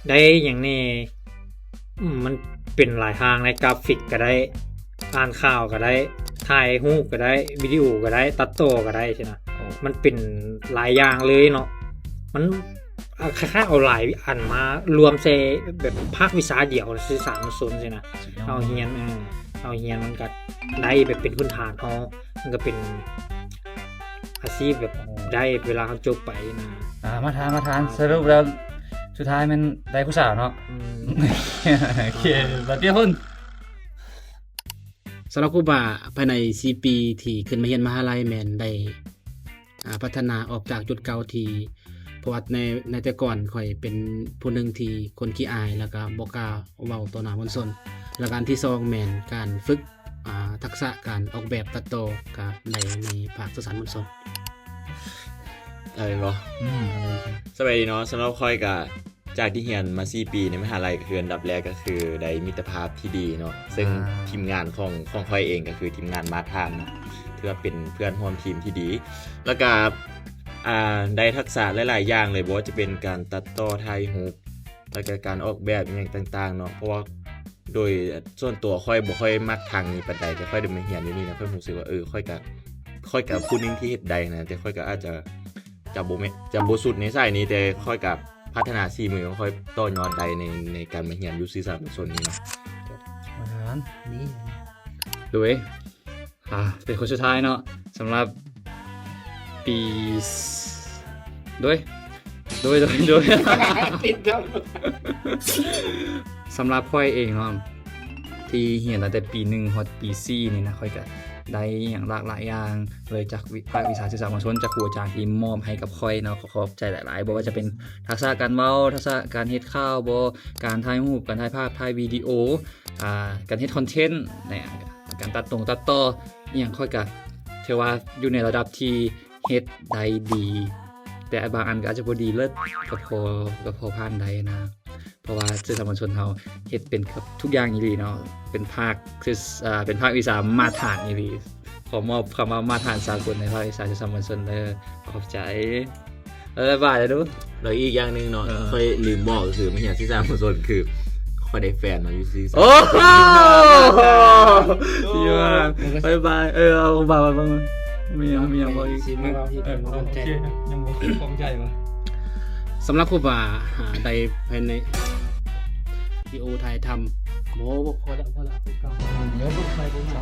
ໄດ້ຫຍັງແດ່ ອືມ ມັນເປັນຫຼາຍທາງໃນ ກຣາຟິກກໍໄດ້ ອ່ານຂ່າວກໍໄດ້ ຖ່າຍຮູບກໍໄດ້ ວິດີໂອກໍໄດ້ ຕັດຕໍ່ກໍໄດ້ຊີ້ນະ. ໂອ້ ມັນເປັນຫຼາຍຢ່າງເລີຍເນາະ ມັນ ອາ ຄ້າຍໆເອົາຫຼາຍອັນມາລວມໃສ່ແບບພາກວິຊາດຽວ ສື່ສານມວນຊົນຊີ້ນະ. ເຮົາຮຽນ ເອີ ເຮົາຮຽນມັນກໍໄດ້ແບບເປັນພື້ນຖານເຮົາ ມັນກໍເປັນອາຊີບແບບໄດ້ເວລາເຮົາຈົບໄປນະ. ອ່າ ມາທານ ມາທານ ສະຫຼຸບແລ້ວສຸດທ້າຍແມ່ນໄດ້ຜູ້ສາວເນາະ. ອືມ ໂອເຄ ບາດດຽວພຸ້ນ. ສຳລັບຄູບາ ພາຍໃນສີ່ປີທີ່ຂຶ້ນມາຮຽນມະຫາໄລ ແມ່ນໄດ້ ອ່າ ພັດທະນາອອກຈາກຈຸດເກົ່າທີ່ ເພາະວ່າໃນ ໃນແຕ່ກ່ອນຂ້ອຍເປັນຜູ້ໜຶ່ງທີ່ຄົນຂີ້ອາຍ ແລ້ວກໍບໍ່ກ້າເວົ້າຕໍ່ໜ້າມວນຊົນ ແລ້ວກໍອັນທີສອງແມ່ນການຝຶກ ອ່າ ທັກສະການອອກແບບຕັດຕໍ່ ກໍໄດ້ໃນພາກສື່ສານມວນຊົນ. ເອົາແມ່ນບໍ່? ອືມ ເອົາແມ່ນ. ສະບາຍດີເນາະ ສຳລັບຂ້ອຍກໍ ຈາກທີ່ຮຽນມາສີ່ປີໃນມະຫາໄລ ກໍຄືອັນດັບແລກກໍຄືໄດ້ມິດຕະພາບທີ່ດີເນາະ ເຊິ່ງ ອ່າ ທີມງານຂອງ ຂອງຂ້ອຍເອງກໍຄືທີມງານມາດທາມນະ ຖືວ່າເປັນເພື່ອນຮ່ວມທີມທີ່ດີ ແລ້ວກໍ ອ່າ ໄດ້ທັກສະຫຼາຍໆຢ່າງເລີຍ ບໍ່ວ່າຈະເປັນການຕັດຕໍ່ ຖ່າຍຮູບ ແລ້ວກໍການອອກແບບອີ່ຫຍັງຕ່າງໆເນາະ ເພາະວ່າໂດຍສ່ວນຕົວຂ້ອຍບໍ່ຄ່ອຍມັກທາງນີ້ປານໃດ ແຕ່ຂ້ອຍໄດ້ມາຮຽນຢູ່ນີ້ນະ ຂ້ອຍຮູ້ສຶກວ່າ ເອີ ຂ້ອຍກໍ ຂ້ອຍກໍຜູ້ໜຶ່ງທີ່ເຮັດໄດ້ນະ ແຕ່ຂ້ອຍກໍອາດຈະ ຈະບໍ່ແມ່ນ ຈະບໍ່ສຸດໃນສາຍນີ້ ແຕ່ຂ້ອຍກໍພັດທະນາສີມືຂອງຂ້ອຍຕໍ່ຍອດໄດ້ໃນ ໃນການມາຮຽນຢູ່ສື່ສານມວນຊົນນີ້ເນາະ. ອາຫານນີ້ ໂດຍ ອ່າ ເປັນຄົນສຸດທ້າຍເນາະ ສຳລັບປີ ໂດຍ ໂດຍ ໂດຍ ໂດຍ ສຳລັບຂ້ອຍເອງເນາະ ທີ່ຮຽນຕັ້ງແຕ່ປີໜຶ່ງຮອດປີສີ່ນີ້ນະ ຂ້ອຍກໍໄດ້ຫຍັງຫຼາກຫຼາຍຢ່າງເລີຍ ຈາກວິ ພາກວິຊາສື່ສານມວນຊົນ ຈາກຄູອາຈານທີ່ມອບໃຫ້ກັບຂ້ອຍເນາະ ຂໍຂອບໃຈຫຼາຍໆ ບໍ່ວ່າຈະເປັນທັກສະການເວົ້າ ທັກສະການເຮັດຂ່າວບໍ ການຖ່າຍຮູບ ການຖ່າຍພາບ ຖ່າຍວິດີໂອ ອ່າ ການເຮັດຄອນເທັນ ການຕັດຕົງຕັດຕໍ່ອີ່ຫຍັງ ຂ້ອຍກໍຖືວ່າຢູ່ໃນລະດັບທີ່ເຮັດໄດ້ດີ ແຕ່ບາງອັນກໍອາດຈະບໍ່ດີເລີດ ກໍພໍ ກໍພໍຜ່ານໄດ້ນະ. ເພາະວ່າສື່ສານມວນຊົນເຮົາເຮັດເປັນເກືອບທຸກຢ່າງອີ່ຫຼີເນາະ ເປັນພາກ ເປັນພາກວິຊາມາດຖານອີ່ຫຼີ. ຂໍມອບຄຳວ່າມາດຖານສາກົນໃນພາກວິຊາສື່ສານມວນຊົນເດີ. ຂອບໃຈ. ບາຍບາຍເດີ. ແລ້ວອີກຢ່າງໜຶ່ງເນາະ ເອີ ຂ້ອຍລືມບອກ ກໍຄືມາຮຽນສື່ສານມວນຊົນ ຄືຂ້ອຍໄດ້ແຟນເນາະ ຢູ່ຊື່ໆ. ໂອ້ໂຫ ບາຍບາຍ. ເອີ ເອົາ ບາຍບາຍ. ມີຫຍັງ ມີຫຍັງບອກອີກ? ຊິມາເວົ້າທີ່ ເອີ ເປັນຄວາມໃຈ ຍັງບໍ່ຄືຄວາມໃຈວ່າ ສຳລັບຄູບາ ຫາໄດ້ພາຍໃນວິດີໂອຖ່າຍທຳ. ໂອ້ ບໍ່ ພໍແລ້ວ ພໍແລ້ວ ເອົາຕົວເກົ່າ. ເອີ ບໍ່ໃສ່ ບໍ່ໃສ່.